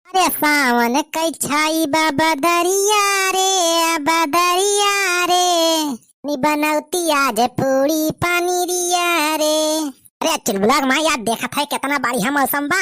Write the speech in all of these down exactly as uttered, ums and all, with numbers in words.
अरे सावन कै छाई बा बदरिया रे, बदरिया रे, नी बनौती आज पूड़ी पनीरिया रे। अरे चुलबुला क माई, आज देखत है केतना बढ़िया मौसम बा,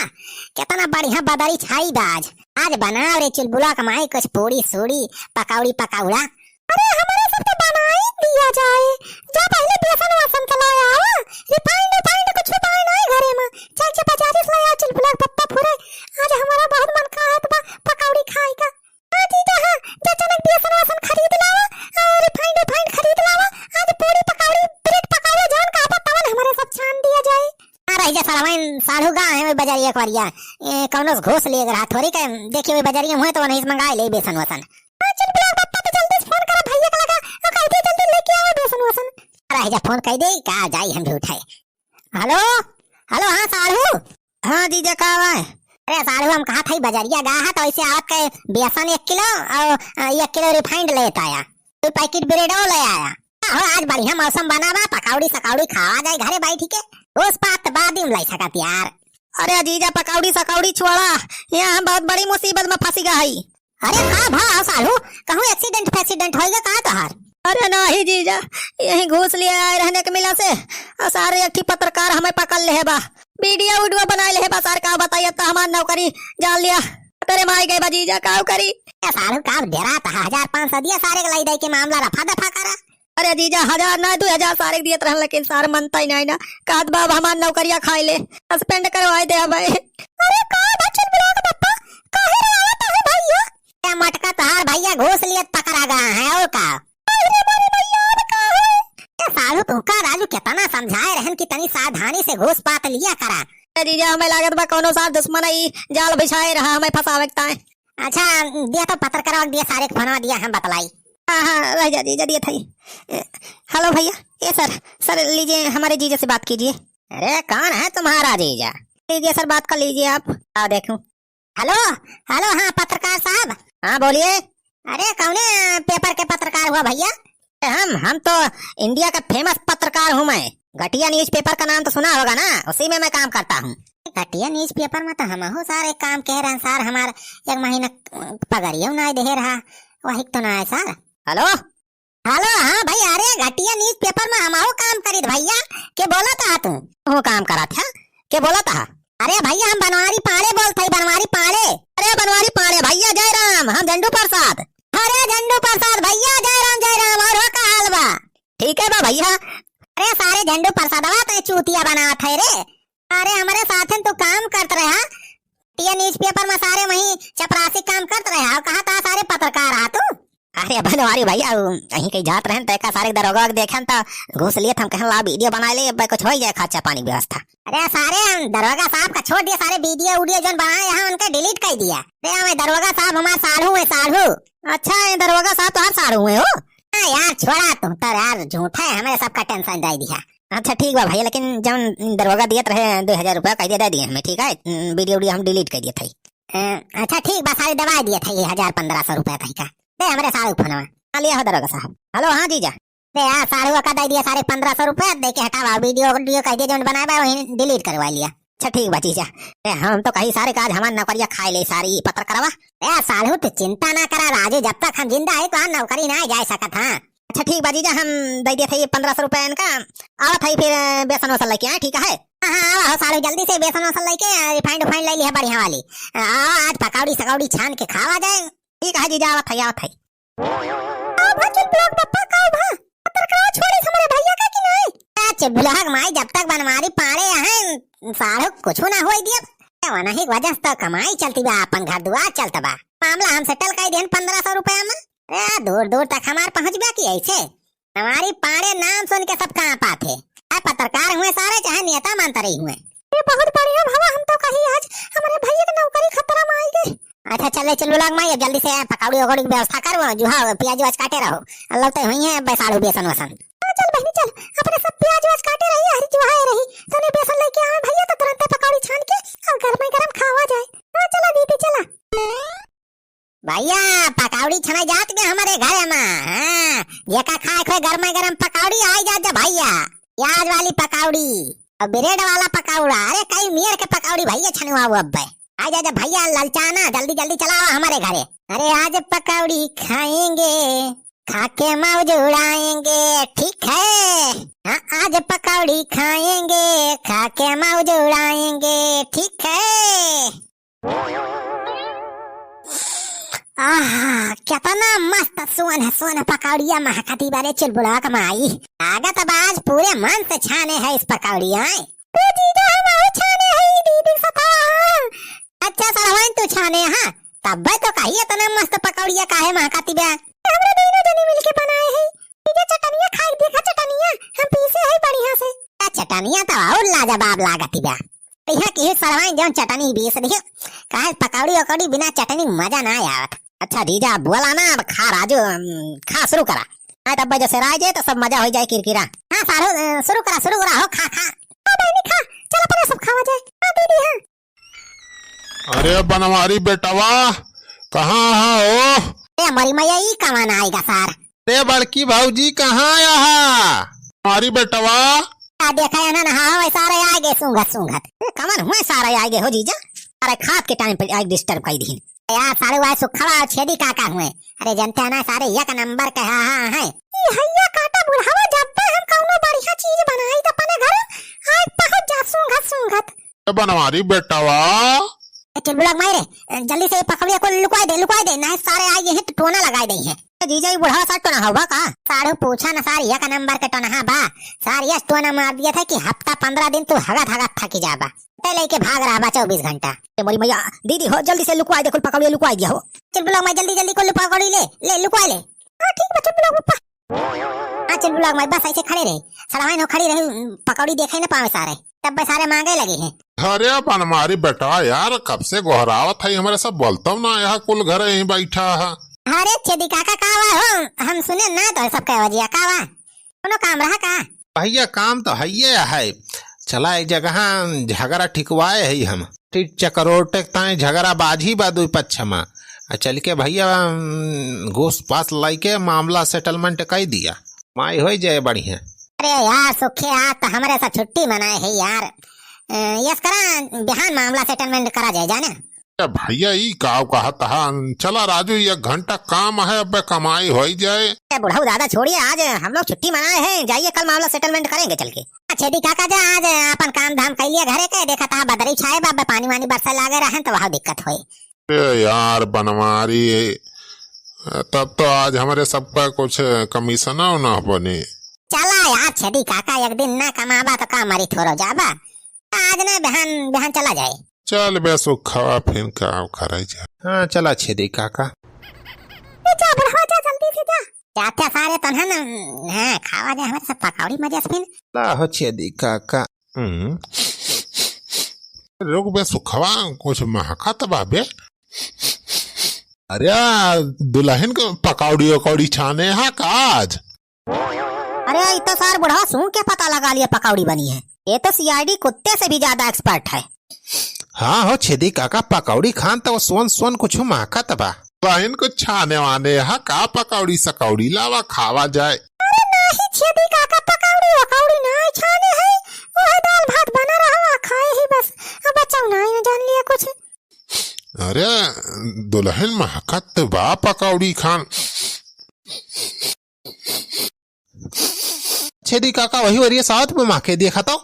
केतना बढ़िया बदरी छाई बा आज। आज बनाओ रे चुलबुला क माई कुछ पूड़ी सूड़ी, पकौड़ी पकौड़ा। अरे हमरे सब तो बनाई दिया जाए, जा पहिले बेसन वासन त लाया आवा, refined refined कुछ उपाय नाई घरे में, चल के बाजारे से लाया चुलबुला क पप्पा फुरे। आज हमारा बहुत मन कहत बा पकौड़ी खाए का। हाँ जीजा हाँ, जा चनक बेसन वासन खरीद लावा, और refined refined खरीद लावा, आज पूड़ी पकौड़ी, ब्रेड पकौड़ा जौन कहबा तवन हमरे सब छान दिया जाए। आ रही जा सालवाइन साढ़ू गा है वही बजरिया कवरिया, ए, कौनो से घूस लिए रहा थोड़ी के, देखिए वही बजरिया हुए तो वहीं से मंगाए ले बेसन वसन। हाँ, चुलबुला क पप्पा तो जल्दी से फोन करा भैया के लगा, और कह दे जल्दी लेके आवे बेसन वसन। अरे जा फोन कह दे, का जाई हम झूठे। हेलो, हेलो, हाँ साढ़ू। हाँ जीजा, का बा? अरे साढ़ू, हम कहत हई बजरिया गा है तो ऐसे आवत के बेसन एक किलो और, अ, एक किलो refined लेत आया, दो पैकेट ब्रेडो ले आया। हो, आज बढ़िया मौसम बना बा, पकौड़ी सकौड़ी खावा जाए घरे बैठ के। घूस पात बाद में लाई सकत यार। अरे जीजा, पकौड़ी सकौड़ी छोड़ा, यहाँ हम बहुत बड़ी मुसीबत में फंसी गए हई। अरे का भा साढ़ू, कहूँ accident फैक्सीडेंट होइगा का तोहार? अरे नाही जीजा, यही घूस लिए आए रहने के मिला से, और सारे एक ठी पत्रकार हमें पकड़ ले बा, वीडियो वीडियो बनाए ले बा, सार का बताइए तो हमार नौकरी जान लिया। तेरे माई गए बा जीजा, का करी? ए साढ़ू का डेरा था, हजार पाँच सौ दिया सारे के लाई दे के मामला रफा दफा करा। अरे जीजा, हजार ना, दो हजार सारे के दियत रहन, लेकिन सार मनता ही नहीं ना। कहत बा, "अब हमार नौकरिया खाए ले, suspend करवाए दे अब।" अरे का बा चुलबुला क पप्पा, काहे रोवत है भैया? ए मटका तोहार भैया घूस लियत पकड़ा गया है, और का? अरे मोरे भैया, अब का है? ए साढ़ू, तुमका राजू कितना समझाए रहन कि तनी सावधानी से घूस पात लिया करा। ए जीजा, हमें लागत बा कौनो सार दुश्मन ई जाल बिछाए रहा हमें फंसावे के ताए। अच्छा, दिया तो पत्रकारवा के दिया, सारे के फोनवा दिया, हम बतलाई। हाँ, हाँ, रह जा जीजा, दिया था ये। ए, हेलो भैया, ए सर, सर लीजिए, हमारे जीजा से बात कीजिए। अरे, कौन है तुम्हारा जीजा? लीजिए सर, बात कर लीजिए आप। आओ देखूं। हेलो, हेलो, हाँ, पत्रकार साहब। हाँ, बोलिए। अरे, कौने, अ, पेपर के पत्रकार हुआ भैया? हम, हम तो इंडिया का famous पत्रकार हूँ मैं। घटिया न्यूज़पेपर का नाम तो सुना होगा ना, उसी में मैं काम करता हूँ। घटिया न्यूज़पेपर में तो हमहू सारे काम कह रहे हैं सर, हमार एक महीना पगरियो ना दे रहा, वही तो ना है सर। हेलो, हेलो, हाँ भाई, अरे घटिया न्यूज़पेपर में हमहू काम करित भैया, के बोलत हा तू? हो काम करत है, के बोलत हा? अरे भैया हम बनवारी पाड़े बोलत हई, बनवारी पाड़े। अरे बनवारी पाड़े भैया जय राम, हम झंडू प्रसाद। अरे झंडू प्रसाद भैया जय राम, जय राम, और हो का हाल बा? ठीक है बा भैया। अरे सारे झंडू प्रसादवा तो चूतिया बनावत है रे। अरे हमरे साथन तू काम करत रहा, टीए न्यूज़पेपर में सारे वहीं चपरासी काम करत रहा, और कहा था सारे पत्रकार हा तू? अरे बनवारी भैया, उ कहीं कहीं जात रहन, तो एका सारे दरोगा के देखन, तो घूस लिए हम कहन ला वीडियो बना ले, अब कुछ हो जाए खर्चा पानी व्यवस्था। अरे सारे हम दरोगा साहब का छोड़ दिया, सारे वीडियो उडियो जोन बनाए यहाँ उनका डिलीट कर दिया। अरे हमें दरोगा साहब हमारे साढ़ू है, साढ़ू। अच्छा, ये दरोगा साहब तो हर साढ़ू है हो? हाँ यार, छोड़ा तू तो यार, झूठा है, हमारे सबका टेंशन दे दिया। अच्छा ठीक बा भैया, लेकिन जौन दरोगा दियत रहे दो हजार रुपया, कह दिया दे दिए हमें, ठीक है? वीडियो उडियो हम डिलीट कर दिए थे। अ, अच्छा ठीक बा, सारे दवाई दिए थे ये हजार पन्द्रह सौ रुपया तई का। दे हमरे साढ़ू फोनवा। हाँ, लिया हो दरोगा साहब। हेलो, हाँ जीजा। दे यार, साढ़ू का दे दिया सारे पन्द्रह सौ रुपया, दे के हटावा, वीडियो उडियो कह दिया जौन बनाए बा वहीं डिलीट करवा लिया। अच्छा ठीक बा जीजा। ए, हम तो कही सारे का आज हमार नौकरिया खाए ले सारी पत्रकारवा। ए साढ़ू तू चिंता ना करा राजू, जब तक हम जिंदा है तो नौकरी ना जाए सकत हाँ। अच्छा ठीक बा जीजा, हम दे दिया था ये पन्द्रह सौ रुपया इनका। आवत है फिर, अ, बेसन वसन लेके आए, ठीक है? हाँ, हाँ, आवा हो साढ़ू, जल्दी से बेसन वसन लेके, अ, refined उफाइंड ले लिया बढ़िया वाली। अ, आवा, आज पकौड़ी सकौड़ी छान के खावा जाए। ठीक है जीजा, आवत है, आवत है। का भा चुलबुला क पप्पा, का भा? पत्रकार छोड़े हमरे भैया का कि नहीं? ए चुलबुला क माई, जब तक बनवारी पाड़े हैं, साढ़ू कुछ ना होई दिया। ए, वनही वजह से तो कमाई चलती बा, अपन घर दुआर चलत बा। मामला हम सेटल कर देन पन्द्रह सौ रुपया में। ए, दूर दूर तक हमार पहुँच बा कि ऐसे? हमारी पाड़े नाम सुन के सब काँप आथे। चाहे पत्रकार हुए सारे, चाहे नेता मंत्री हुए। ये बहुत बढ़िया भवा, हम तो कही आज हमरे भैया के नौकरी खतरा में आई गई। अच्छा चल रे चुलबुला क माई, जल्दी से पकौड़ी वकौड़ी की व्यवस्था कर, वो जुहा प्याज व्याज काटे रहो। लौटे हुई हैं बैसाड़ू बेसन वसन। हाँ, चल बहनी चल, अपने सब प्याज व्याज काटे रही, हरी जुहाए रही, तने बेसन लेके आवे भैया तो तुरंते पकौड़ी छान के और गरमे गरम खावा जाए। हाँ चला दीदी चला। भैया, पकौड़ी छनाई जात के हमरे घरे में, हाँ, जेका खाए खोए गरमा गरम पकौड़ी आई जात जा भैया, प्याज वाली पकौड़ी और ब्रेड वाला पकौड़ा, अरे कई मेर के पकौड़ी भैया छनवाओ अब्बे। आजा, आजा भइया ललचाना, जल्दी जल्दी चला आवा हमरे घरे। अरे आज पकौड़ी खाएंगे, खा के मौज उड़ाएंगे, ठीक है? हाँ, आज पकौड़ी खाएंगे, खा के मौज उड़ाएंगे, ठीक है? आहा, केतना मस्त सोन है, सोन पकौड़िया महकती बा रे चुलबुलवा क माई। लागत बा आज पूरे मन से छाने है इस पकौड़िया। ए जीजा, हम आउ छाने है, ई दीदी सतावा है। अच्छा सरवाइन तू छाने, हाँ? तब्बे तो कही एतना मस्त पकौड़िया काहे महकती बा? हमरे दोनों जने मिलके बनाए है। जीजा चटनिया खाई देखा, चटनिया हम पीसे है बढ़िया से। आ चटनिया तो और लाजवाब लागती बा। यहाँ की सरवाइन जौन चटनी बीस दियो, काहे पकौड़ी वकौड़ी बिना चटनी मजा ना आवत। अच्छा जीजा, अब बोला ना, अब खा राजू, अम, खा शुरू करा। हाँ, तब जैसे राय जाए तो सब मजा हो जाए किरकिरा। हाँ सारू, अ, शुरू करा, शुरू करा, हो खा, खा। हाँ बहनी खा, चल अपने सब खावा जाए। हाँ दीदी, हाँ। अरे बनवारी बेटवा, कहाँ हा हो? ए हमारी मैया, ई कमान आएगा सार? अरे बड़की भौजी, कहाँ आया हा? बनवारी बेटवा। आ देखा है ना, नहा हो, सारे आगे सूंघत सूंघत। ए, कमन हुए सारे आगे हो जीजा? अरे खात के टाइम पे आगे डिस्टर्ब कर दी। यार सारे वाए सुखवा और छेदी काका हुए। अरे जनते हैं ना सारे एक नंबर के, हाँ, हाँ, हैं। ई हैया काटा बुढ़ावा, जब पे हम कौनो बढ़िया चीज बनाई तो अपने घर आज पहुंच जा सूंघत सूंघत। ए बनवारी बेटवा। ए, चुलबुलवा क माई रे, जल्दी से ये पकौड़िया को लुकवाई दे, लुकवाई दे, नहीं सारे आए हैं तो टोना लगाई दे हैं। ए, जीजा, ई बुढ़ावा सार टोना हवा का? साढ़ू पूछा न सार, एक नंबर के टोनहा बा। सार यस टोना मार दिया था कि हफ्ता पन्द्रह दिन तू हगत हगत थकी जाबा। ते लेके भाग रहा बा चउबीस घंटा। ए, मोरी मैया, दीदी हो, जल्दी से लुकवाई दे, कुल पकौड़िया लुकवाई दिया हो। चुलबुलवा क माई, जल्दी जल्दी कुल पकौड़ी ले, ले लुकवा ले। हाँ, ठीक बा, चुलबुलवा क पप्पा। हाँ, चुलबुलवा क माई, बस ऐसे खड़े रहे। सड़वाइन हो खड़ी रही, पकौड़ी देखे न पावे सारे। तब बे सारे मांगे लगे हैं। अरे बनवारी बेटा यार, कब से गोहरावत है, हमरे सब बोलतौ ना, यहाँ कुल घर यहीं बैठा है। अरे छेदी काका, का वा हो? हम सुने ना तो सब कहे वजिया, का वा? कोनो काम रहा का? भैया, काम तो हइये है। चला एक जगह झगड़ा ठिकवाए है हम। टिक चकरोटे ताई झगड़ा बाजी बा दुई पक्ष में। आ चल के भैया, अम, घूस पास लइके मामला सेटलमेंट कइ दिया। माई होइ जाए बढ़िया। अरे यार सुखे, आज तो हमरे से छुट्टी मनाए है यार। अ, यस करा, बिहान मामला सेटलमेंट करा जाए, जाने? ए भैया, ई काव कहत हा? चला राजू, एक घंटा काम है, अबे कमाई होइ जाए। ए बुढ़ऊ दादा, छोड़िए, आज हम लोग छुट्टी मनाए हैं, जाइए, कल मामला सेटलमेंट करेंगे चल के। अच्छा दी काका, जा आज अपन काम धाम कइ लिया घरे के, देखा था बदरी छाए बा, अबे पानी वानी बरसे लागे रहन तो वहाँ दिक्कत होए। ए यार बनवारी, तब तो आज हमरे सबका कुछ कमीशना ना बने। चला यार छेदी काका, एक दिन ना कमाबा तो का मरी थोरो जाबा। आज ना बिहान, बिहान चला जाए। चल बे सुखवा, फिर का करे जा। हाँ, चला छेदी काका। ए, जा बुढ़वा, जा जल्दी से जा। जाते सारे तन्हा ना, हाँ, खावा जाए हमरे सब पकौड़ी मजे से फिर। ला हो छेदी काका। हम्म। रुक बे सुखवा, कुछ महकत बा बे। अरे दुलहिन क पकौड़ी वकौड़ी छाने हा का आज? अरे, ई तो सार बुढ़वा सूंघ के पता लगा लिया पकौड़ी बनी है। ये तो सीआईडी कुत्ते से भी ज्यादा एक्सपर्ट है। हाँ हो छेदी काका, पकौड़ी खान तो सोन सोन कुछ महकत बा। बहिन कुछ छाने वाने हा का, पकौड़ी सकौड़ी लावा खावा जाए। अरे नाही छेदी काका, पकौड़ी वकौड़ी नाही छाने है, वो है दाल भात बना रहा है, खाए ही बस। अब बचाओ ना, ये जान लिया कुछ। अरे दुलहिन महकत बा पकौड़ी खान। छेदी काका वही वरिये साथ में माखे देखा तो।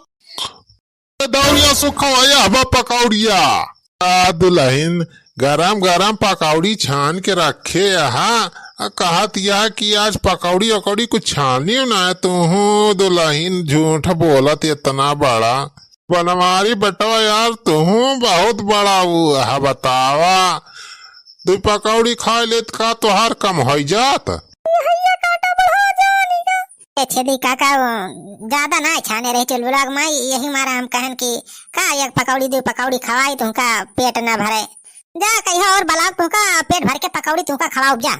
दौड़िया सुखवा, यह बा पकौड़िया। आ दुलहिन, गरम गरम पकौड़ी छान के रखे यहाँ। आ कहत यह कि आज पकौड़ी वकौड़ी कुछ छानी ना है, तुहूँ दुलहिन झूठ बोलत इतना बड़ा। बनवारी बेटवा यार, तुहूँ बहुत बड़ा वो है, बतावा। दुई पकौड़ी खाए लेत का तोहार कम होइ जात? ए हैया काटा बुढ़वा जानी का। ए छेदी काका, वो ज्यादा ना छाने रही चुलबुलवा क माई, यही मारा हम कहन कि का एक पकौड़ी दुई पकौड़ी खवाई तुमका पेट ना भरे। जा कहिया और बलाउब तुमका पेट भर के पकौड़ी तुमका खवाउब जा।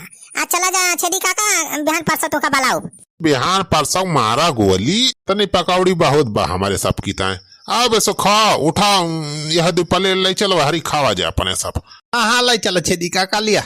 आ चला जा छेदी काका, बिहान परसों तुमका बलाउब। बिहान परसों मारा गोली, तनी पकौड़ी बहुत बा हमरे सब की ताए। अब सो खा, उठा, यह दुई प्लेट ले चलो, हरी खावा जा अपने सब। हाँ, हाँ, ले चलो छेदी काका लिया।